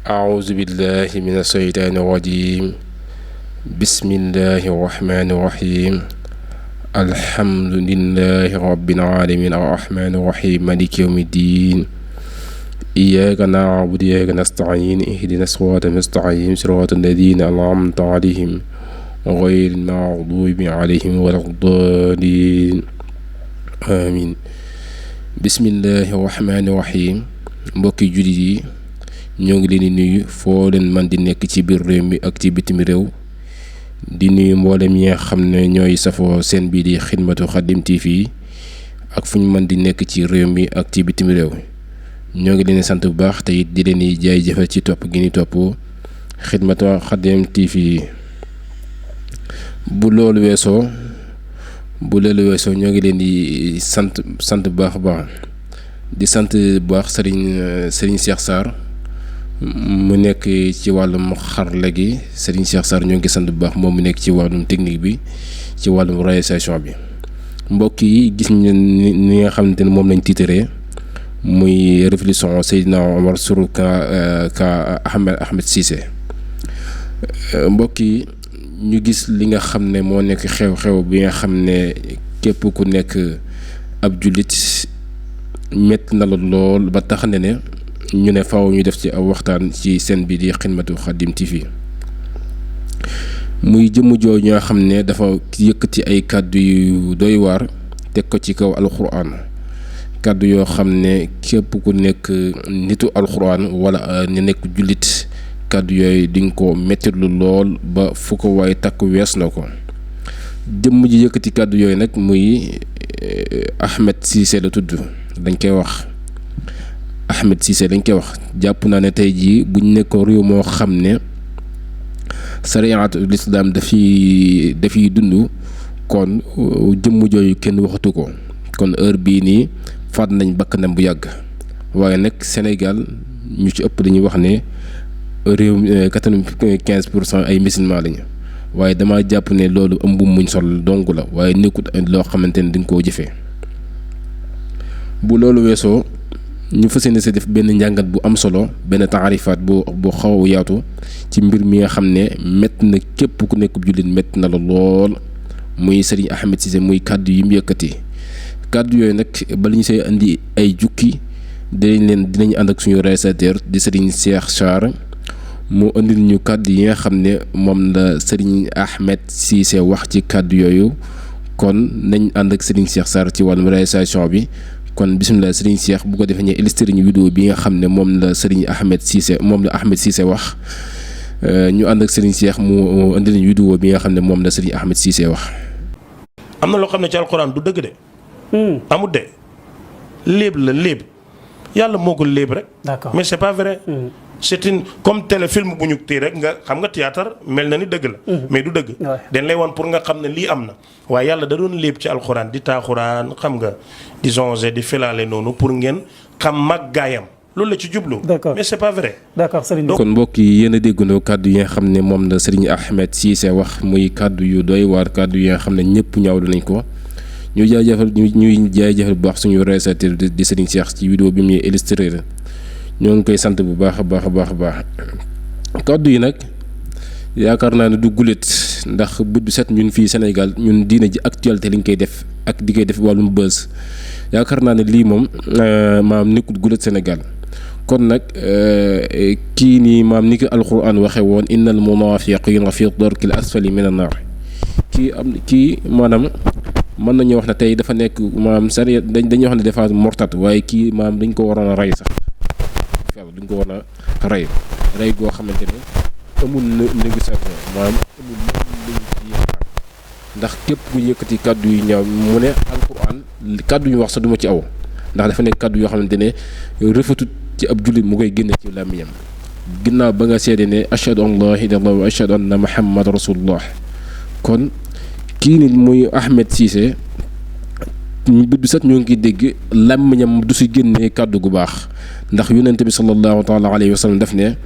أعوذ بالله من الشيطان الرجيم بسم الله الرحمن الرحيم الحمد لله رب العالمين الرحمن الرحيم مالك يوم الدين إياك نعبد وإياك نستعين اهدنا الصراط المستقيم صراط الذين أنعمت عليهم غير المغضوب عليهم ولا الضالين آمين بسم الله الرحمن الرحيم mbokki jullit yi ñoo ngi leen di nuyu foo leen man di nekk ci biir réew mi ak ci bitim réew di nuyu mboolem yi nga xam ne ñooy safoo seen bii di Xidmatu Xaadim TV ak fu ñu mën di nekk ci réew mi ak ci bitim réew ñoo ngi leen di sant bu baax te it di leen di jaay jëfal ci topp gi ni topp Xidmatu Xaadim TV. bu loolu weesoo ñoo ngi leen di sant bu baax a baax di sant bu baax Serigne Cheikh Sarr mu nekk ci wàllum xarala gi Serigne Cheikh Sarr ñoo ngi sant bu baax moom mu nekk ci wàllum technique bi ci wàllum réalisation bi mbokk yi gis ngeen ni nga xamante ne moom lañ tiitaree muy révolution Seydina Omar sur ka Ahmed Cissé mbokk yi ñu gis li nga xam ne moo nekk xew-xew bi nga xam ne képp ku nekk ab jullit metti na la lool ba tax ne ñu ne faaw ñu def ci aw waxtaan ci seen bi di Xidmatu Xaadim TV muy jëmm jooju ñoo xam ne dafa yëkkati ay kàddu yu doy waar teg ko ci kaw alxuraan kàddu yoo xam ne képp ku nekk nitu alxuraan wala ñu nekk jullit kàddu yooyu di nga ko mettitlu lool ba fu ko waaye takk wees na ko jëmm ji yëkkati kàddu yooyu nag muy Ahmed Cissé la tudd dañ koy wax Ahmed Cissé dañ koy wax jàpp naa ne tey jii buñ nekkoon réew moo xam ne sariyaatu lislaam dafiy dund kon jëmm jooyu kenn waxatu ko kon heure bii nii faat nañ bakkanam bu yàgg waaye nag Sénégal ñu ci ëpp dañuy wax ne réew 95% ay musulman lañu waaye dama jàpp ne loolu ëmbum muñ sol dong la waaye nekkut loo xamante ne dañ koo jëfee bu loolu weesoo ñu fas yéene sa def benn njàngat bu am solo benn taarifaat bu xaw a yaatu ci mbir mi nga xam ne mett na képp ku nekk jullit mett na la lool muy Serigne Ahmed Cissé muy kàddu yi mu yëkkati kàddu yooyu nag bala ñu say andi ay jukki dinañ ànd ak suñu réalisateur di Serigne Cheikh Sarr mu andil ñu kàddu yi nga xam ne moom la Serigne Ahmed Cissé wax ci kàddu yooyu kon nañ ànd ak Serigne Cheikh Sarr ci wàllum réalisation bi kon bisimilah Serigne Cheikh bu ko defee ñu illustré ñu vidéo bi nga xam ne moom la Ahmed Cissé wax ñu ànd ak Serigne Cheikh mu andil ñu vidéo bi nga xam ne moom la Serigne Ahmed Cissé wax. am na loo xam ne ci alxuraan du dëgg de. amut de léeb la léeb yàlla moo ko léeb rek. d'accord mais c'est pas vrai. c'est une comme téléfilm bu ñu téye rek nga xam nga théâtre mel na ni dëgg la. mais du dëgg. dañ lay wan pour nga xam ne lii am na. waaye yàlla da doon léeb ci alxuraan di taaxuraan xam nga di zonger di filaale noonu pour ngeen xam màggaayam loolu la ci jublu. d'accord mais c'est pas vrai. d'accord Serigne. kon mbokk yi yéen a déggandoo kàddu yi nga xam ne moom la Serigne Ahmed Cissé wax muy kàddu yu doy waar kàddu yi nga xam ne ñëpp ñaawlu nañ ko. ñuy jaajëfal bu baax suñu réalisateur di Serigne Cheikh ci vidéo bi muy illustré ñoo ngi koy sant bu baax a baax kàddu yi nag yaakaar naa ne du gulet ndax bët bu set ñun fii Sénégal ñun diine ji actualité li ñu koy def ak di koy def wàllum buzz yaakaar naa ne lii moom maam nekkul gulet Sénégal kon nag kii nii maam ni ko alxuraan waxe woon innal munaafiqiina fi darkil asfali mina naar kii maanaam mën nañu wax ne tey dafa nekk maam sari dañuy wax ne dafa mortat waaye kii maam dañ ko waroon a rey sax dañ ko waroon a rey goo xamante ne amul négociation maanaam amul luñ ci yaakaar ndax képp ku yëkkati kàddu yu ñaaw mu ne alquran kàddu yu wax sax duma ci aw ndax dafa nekk kàddu yoo xamante ne rafetut ci ab jullit mu koy génne ci làmmiñam ginnaaw ba nga seede ne ashhadu an laa ilaaha illallaah wa ashhadu anna muhammad rasulullah kon kii nit muy Ahmed Cissé bët bi sax ñoo ngi dégg làmmiñam du si génnee kàddu gu baax ndax yonent bi sallallahu taala alayhi wa sallam daf ne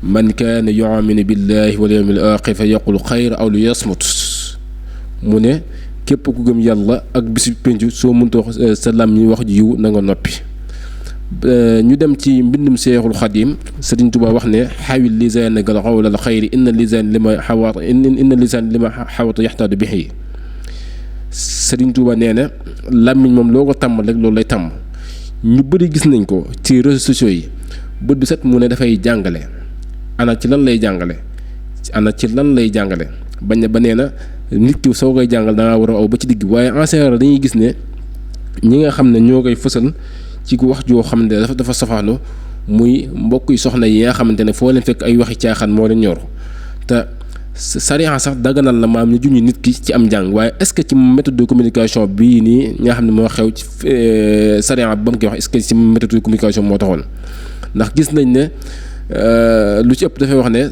man kaana yu'minu billahi wal yawmil aaxir fa yaqul xayra aw liyasmut mu ne képp ku gëm yàlla ak bisu penc soo mënta wax sa làmmiñ wax ji yiw na nga noppi ñu dem ci mbindum Seexul Xadim Sëriñ Tuubaa wax ne xawil lisaanaka qawla al xayri inna lisaan lima xawaat inna lisaan lima xawaata yaxtaadu bihi. Sëriñ Tuubaa nee na làmmiñ moom loo ko tàmmal rek loolu lay tàmm. ñu bëri gis nañ ko ci réseaux sociaux yi bët bi set mu ne dafay jàngale ana ci lan lay jàngale bañ na ba nee na nit ki soo koy jàngal da ngaa war a aw ba ci digg waaye en général dañuy gis ne ñi nga xam ne ñoo koy fësal ci wax joo xam ne dafa safaanu muy mbokk yi soxna yi nga xamante ne foo leen fekk ay waxi caaxaan moo leen ñor te sariya sax daganal la maam ñu junj nit ki ci am njàng waaye est-ce que ci méthode de communication bii nii nga xam ne moo xew ci sariya ba mu koy wax est-ce que ci méthode de communication moo taxoon ndax gis nañ ne lu ci ëpp dafay wax ne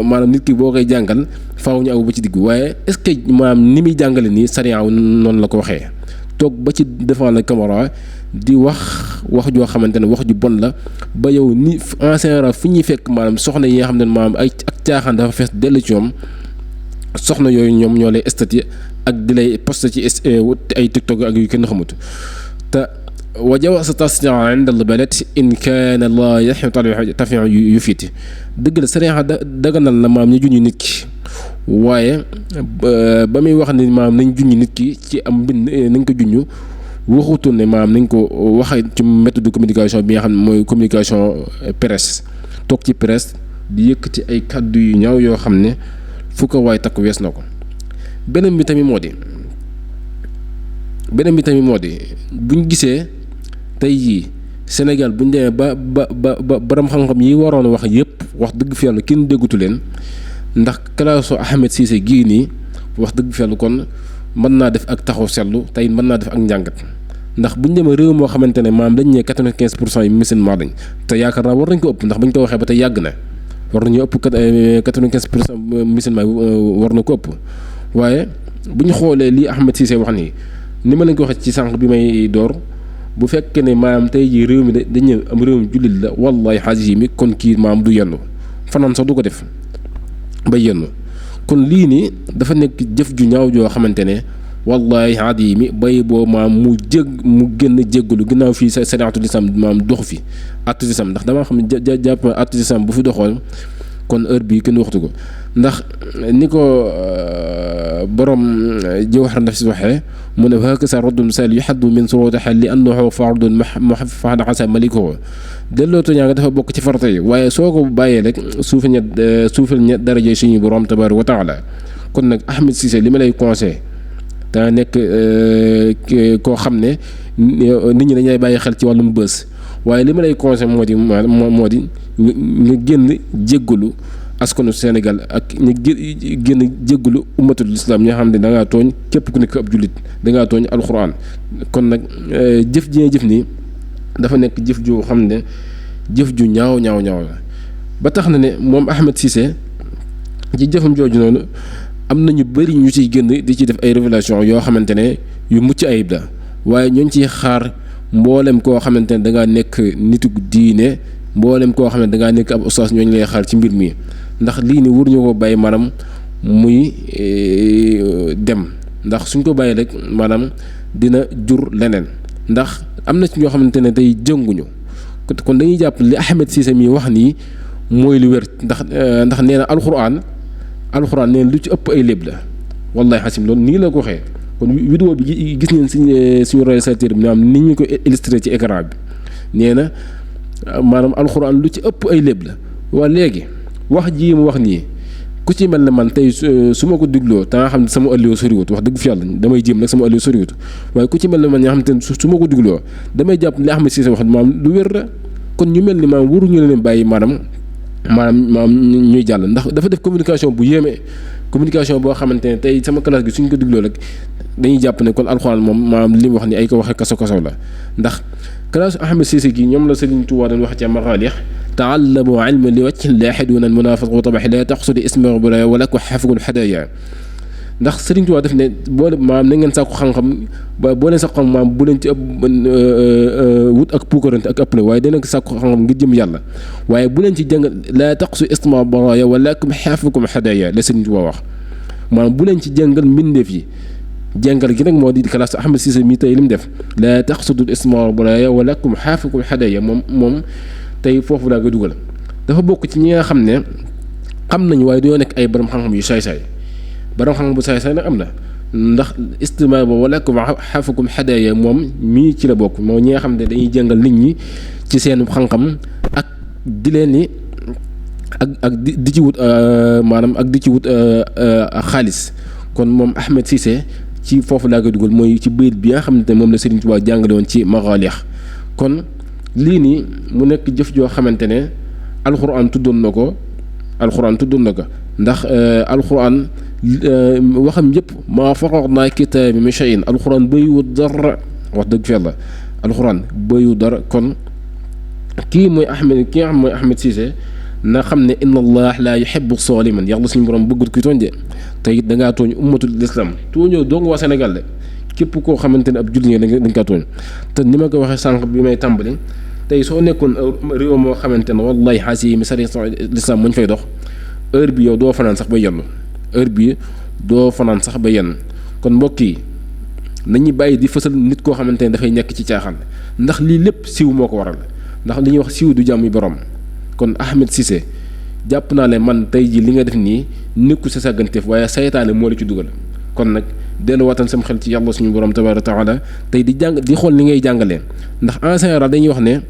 maanaam nit ki boo koy jàngal faaw ñu aw ba ci digg waaye est-ce que maanaam ni muy jàngale nii sariya noonu la ko waxee toog ba ci devant la caméra di wax joo xamante ne wax ju bon la ba yow ni en général fi ñuy fekk maanaam soxna yi nga xam ne maanaam ay ak caaxaan dafa fees dellu ci ñoom soxna yooyu ñoom ñoo lay statut ak di lay poster ci ay TikTok ak yu kenn xamut te wajawaasa tasnia inda al balad in kaana la yaxi tafian yu fiiti dëgg la sariya daganal la maam ñu junñu nit ki waaye ba muy wax ni maam nañ junñu nit ki ci am mbind nañ ko junñu waxutul ne maam nañ ko waxee ci méthode de communication bi nga xam ne mooy communication presse toog ci presse di yëkkati ay kàddu yu ñaaw yoo xam ne fu ko waay takk wees na ko beneen bi tamit moo di buñ gisee tey jii Sénégal buñ demee ba borom xam-xam yi waroon wax yëpp wax dëgg fi yàlla kenn déggutu leen ndax kalaasu Ahmed Cissé gii nii wax dëgg fi yàlla kon mën naa def ak taxaw seetlu tey mën naa def ak njàngat ndax buñ demee réew moo xamante ne maam dañ ne 95% yi musulman lañ te yaakaar naa war nañ ko ëpp ndax bañ ko waxee ba tey yàgg na war nañu ëpp 95% musulman war na ko ëpp waaye bu ñu xoolee lii Ahmed Cissé wax nii ni ma leen ko waxee ci sànq bi may door bu fekkee ne maam tey jii réew mi dañu am réewum jullit la wallahi xaaji mi kon kii maam du yenn fanaan sax du ko def ba yenn kon lii nii dafa nekk jëf ju ñaaw joo xamante ne wallahi xaaji mi bay boo maam mu gën a jéggalu ginnaaw fii sa sariatul islam maam dox fi atul islam ndax damaa xam ne jàpp atul islam bu fi doxoon kon heure bii kenn waxtu ko ndax ni ko borom Jawhar Nafis waxee mu ne hakasa raddun sal yuhaddu min surutiha li annahu fardun muhaffad asa malikuhu delloo toñaa nga dafa bokk ci farata yi waaye soo ko bàyyee rek suufal ña daraje suñu borom tabaaraka wa taala kon nag Ahmed Cissé li ma lay conseillé te nekk koo xam ne nit ñi dañuy bàyyi xel ci wàllum bës waaye li ma lay conseillé moo di nga génn jéggalu askanu Sénégal ak ñu génn jéggalu ummatul islam ñoo xam ne da ngaa tooñ képp ku nekk ab jullit da ngaa tooñ alxuraan kon nag jëf ji nga jëf nii dafa nekk jëf ju xam ne jëf ju ñaaw la ba tax na ne moom Ahmed Cissé ci jëfam jooju noonu am na ñu bëri ñu ciy génn di ci def ay révélation yoo xamante ne yu mucc ayib la waaye ñoo ngi ciy xaar mboolem koo xamante ne da ngaa nekk nitu diine mboolem koo xam ne da ngaa nekk ab ustaas ñooñu lay xaar ci mbir mi ndax lii ni waruñu ko bàyyi maanaam muy dem ndax suñ ko bàyyi rek maanaam dina jur leneen ndax am na ci ñoo xamante ne tey jënguñu kon dañuy jàpp li Ahmed Cissé mi wax nii mooy lu wér ndax nee na alxuraan nee na lu ci ëpp ay léeb la wallahi xasim loolu nii la ko waxee kon vidéo bi gis ngeen suñu réalisateur bi maanaam ni ñu ko illustré ci écran bi nee na maanaam alxuraan lu ci ëpp ay léeb la waa léegi wax ji mu wax nii ku ci mel ne man tey su ma ko digloo te nga xam ne sama ëllëgoo soriwut wax dëgg fi yàlla damay jéem nag sama ëllëgoo soriwut waaye ku ci mel ne man ñoo xam te su ma ko digloo damay jàpp li Ahmed Cissé wax maanaam lu wér la kon ñu mel ni maanaam waruñu leen bàyyi maanaam ñuy jàll ndax dafa def communication bu yéeme communication boo xamante ne tey sama classe gi suñ ko digloo rek dañuy jàpp ne kon alxuraan moom maanaam li mu wax ni ay ko waxee kaso la ndax classe Ahmed Cissé gi ñoom la Serigne Touba doon wax ci Maghaalix taallamu ilma li wajhi llaahi duuna al-munaafiq tabax la taqsudi isma bulaya wala ko xafagul xadaaya ndax Serigne Touba def ne boole maanaam na ngeen sàkku xam-xam ba boo leen sàkku xam maanaam bu leen ci ëpp wut ak puukarante ak ëpp la waaye dana ko sàkku xam-xam ngir jëm yàlla waaye bu leen ci jàng la taqsu isma bulaya wala ko xafagul xadaaya la Serigne Touba wax maanaam bu leen ci jàngal mbindeef yi jàngal gi nag moo di classe Ahmed Cissé mi tey li mu def la taqsudul isma balaya walakum xaafikum hadaya moom tey foofu daa koy dugal dafa bokk ci ñi nga xam ne xam nañu waaye dañoo nekk ay borom xam-xam yu saay-saay borom xam-xam bu saay-saay nag am na ndax istima ba walakum xaafikum hadaya moom mii ci la bokk moo ñi nga xam ne dañuy jàngal nit ñi ci seen xam-xam ak di leen ni ak di ci wut maanaam ak di ci wut xaalis kon moom Ahmed Cissé ci foofu laa koy dugal mooy ci bayit bi nga xam ne moom la Serigne Touba jàngale woon ci Maghaalix kon lii nii mu nekk jëf joo xamante ne alxuraan tuddoon na ko ndax alxuraan waxam yëpp maa farratnaa kitaabi min shay'in alxuraan bayu dara wax dëgg fi yàlla alxuraan bayu dara kon ki nga xam mooy Ahmed Cissé na xam ne inna allah laa yuhibbu zaliman yàlla suñu borom bëggut kuy tooñ de te it da ngaa tooñ ummatul islam tooñoo dong waa Sénégal de képp koo xamante ne ab jullit nga dañ kaa tooñ te ni ma ko waxee sànq bi may tàmbali tey soo nekkoon réew moo xamante ne wallahi xaasi mi sari l'islam muñ fay dox heure bi yow doo fanaan sax ba yenn kon mbokk yi nañu bàyyi di fësal nit koo xamante ne dafay nekk ci caaxaan ndax lii lépp siiw moo ko waral ndax li ñuy wax siiw du jàmm borom kon Ahmed Cissé jàpp naa ne man tey ji li nga def nii nekku sa sàgganteef waaye saytaane moo la ci dugal kon nag delluwaatal sam xel ci yàlla suñu borom tabaaraka taala tey di xool li ngay jàngalee ndax en général dañuy wax ne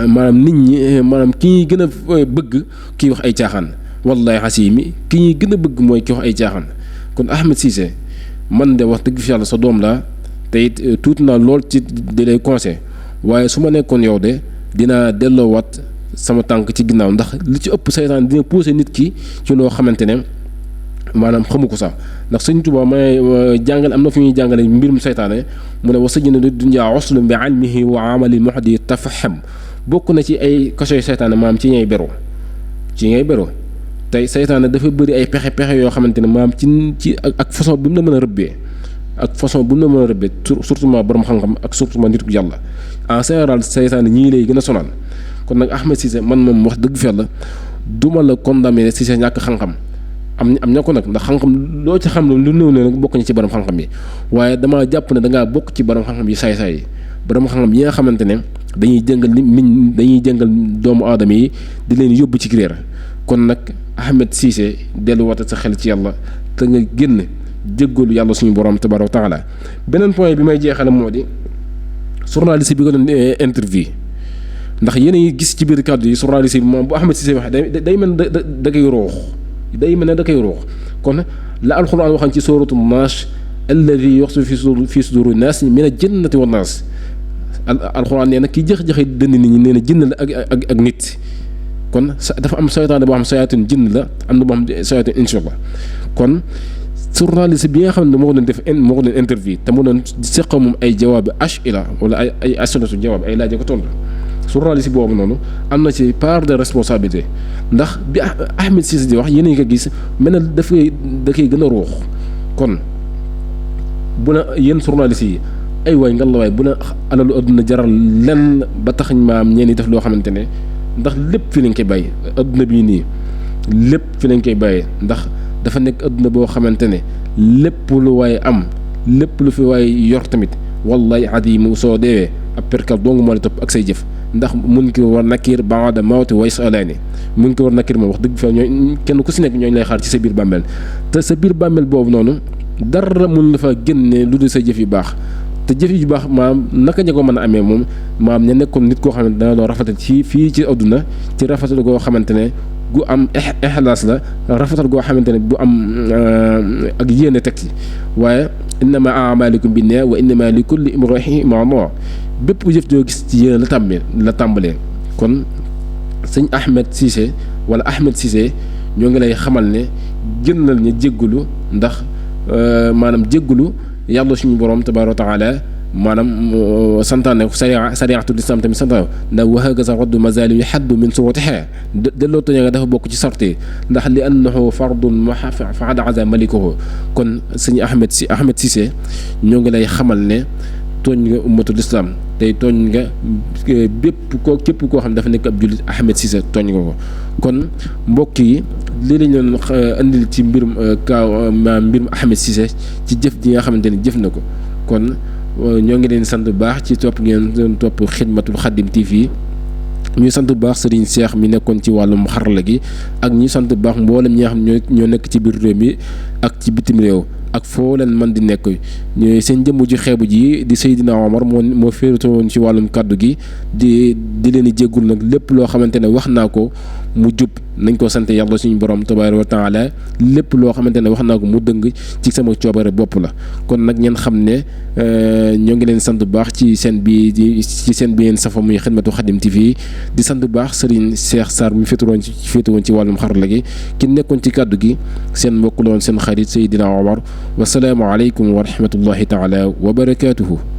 maanaam nit ñi maanaam ki ñuy gën a bëgg kiy wax ay caaxaan wallahi xasimi ki ñuy gën a bëgg mooy ki wax ay caaxaan kon Ahmed Cissé man de wax dëgg fi yàlla sa doom laa te it tuuti naa lool ci di lay conseil waaye su ma nekkoon yow de dinaa delloowaat sama tànk ci ginnaaw ndax li ci ëpp saytaan dina pousser nit ki ci loo xamante ne maanaam xamu ko sax ndax Sëñ Tuubaa may jàngale am na fu ñuy jàngale mbirum saytaane mu ne wa sajjana li dunya uslum bi ilmihi wa amali muhdi tafaham bokk na ci ay kasoy saytaane maanaam ci ngay beru tey saytaane dafa bëri ay pexe yoo xamante ne maanaam ci ak façon bi mu la mën a rëbbee surtout borom xam-xam ak surtout nit ku yàlla en général saytaane ñii lay gën a sonal kon nag Ahmed Cissé man moom wax dëgg fi yàlla duma la condamné si sa ñàkk xam-xam am na ko nag ndax xam-xam loo ci xam lu néew ne nag bokk na ci borom xam-xam yi waaye damaa jàpp ne dangaa bokk ci borom xam-xam yi saay-saay yi borom xam-xam yi nga xamante ne dañuy jëngal doomu aadama yi di leen yóbbu ci réer kon nag Ahmed Cissé delluwaat sa xel ci yàlla te nga génn jéggalu yàlla suñu borom tabaaraka wa taala beneen point bi may jeexale moo di journaliste bi ko doon interview ndax yéen a ngi gis ci biir kàddu yi journaliste bi moom bu Ahmed Cissé wax day mel ne da koy ruux kon la alxuraan waxan ci suuratu naas alladi yaxsu fi suduri naas mina jannati wa naas alxuraan nee na ki jëx-jëxe dënn nit ñi nee na jinn la ak nit kon dafa am saytaane boo xam sayaatin jinn la am na boo xam sayaatin insa la kon journaliste bi nga xam ne moo ko doon interview te mu doon seqa moom ay jawaabi as'ila wala ay as'ilatu jawaab ay laaj ko tontu journaliste boobu noonu am na ci part de responsabilité ndax bi Ahmed Cissé di wax yéen a ngi ko gis mel na da koy gën a ruux kon bu na yéen journaliste yi ay waay nga la waay bu na alalu adduna jaral lenn ba tax maam ñeen yi def loo xamante ne ndax lépp fi lañ koy bàyyi adduna bii nii lépp fi lañ koy bàyyee ndax dafa nekk adduna boo xamante ne lépp lu waaye am lépp lu fi waaye yor tamit wallahi adimu soo deewee ab perkal dong moo la topp ak say jëf ndax munkar wa nakiir ba'da mawti wa yas'alaani munkar wa nakiir moom wax dëgg fa ñooy kenn ku si nekk ñooñu lay xaar ci sa biir bàmmeel te sa biir bàmmeel boobu noonu dara mun la fa génne lu dul sa jëf yu baax te jëf yu baax maam naka ña ko mën a amee moom maam ña nekkoon nit koo xam ne dana doon rafetal ci fii ci àdduna ci rafetal goo xamante ne gu am ixlaas la rafetal goo xamante ne bu am ak yéene teg ci waaye innama a'malukum binniyaat wa innama li kulli imri'in ma nawa bépp jëf joo gis ci yéen la tàmbalee kon sëñ Ahmed Cissé wala Ahmed Cissé ñoo ngi lay xamal ne gënal ñu jéggalu ndax maanaam jéggalu yàlla suñu borom tabaaraka wa taala maanaam santaane sariyatul islam tamit santaane ndax waxaga sa roddu mazalim yi xaddu min suratiha delloo toña nga dafa bokk ci sorti ndax li annahu fardun fa adaza malikohu kon sëñ Ahmed Cissé ñoo ngi lay xamal ne tooñ nga ummatul islam tey tooñ nga képp koo xam dafa nekk ab jullit Ahmed Cissé tooñ nga ko kon mbokk yi lii lañ doon andil ci mbirum mbirum Ahmed Cissé ci jëf ji nga xamante ni jëf na ko. kon ñoo ngi leen sant bu baax ci topp ngeen doon topp Xidmatul Xadim TV. ñuy sant bu baax Serigne Cheikh mi nekkoon ci wàllum xarala gi ak ñuy sant bu baax mboolem ñi nga xam ñoo nekk ci biir réew mi ak ci bitim réew ak foo leen mën di nekk ñooy seen jëmm ju xeebu ji di Seydina Omar moo féetoo woon ci wàllum kàddu gi di leen di jéggul nag lépp loo xamante ne wax naa ko mu jub nañ ko sant yàlla suñu borom tabaaraka wa taala lépp loo xamante ne wax naa ko mu dëng ci sama coobare bopp la. kon nag ngeen xam ne ñoo ngi leen sant bu baax ci seen bi ngeen safa muy Xidmatu Xadim TV di sant bu baax Serigne Cheikh Sarr mi féetewoon ci wàllum xarala gi ki nekkoon ci kàddu gi seen mbokk la woon seen xarit Seydina Omar wasalaamu aleykum wa rahmatullahi taala wa barakaatuhu.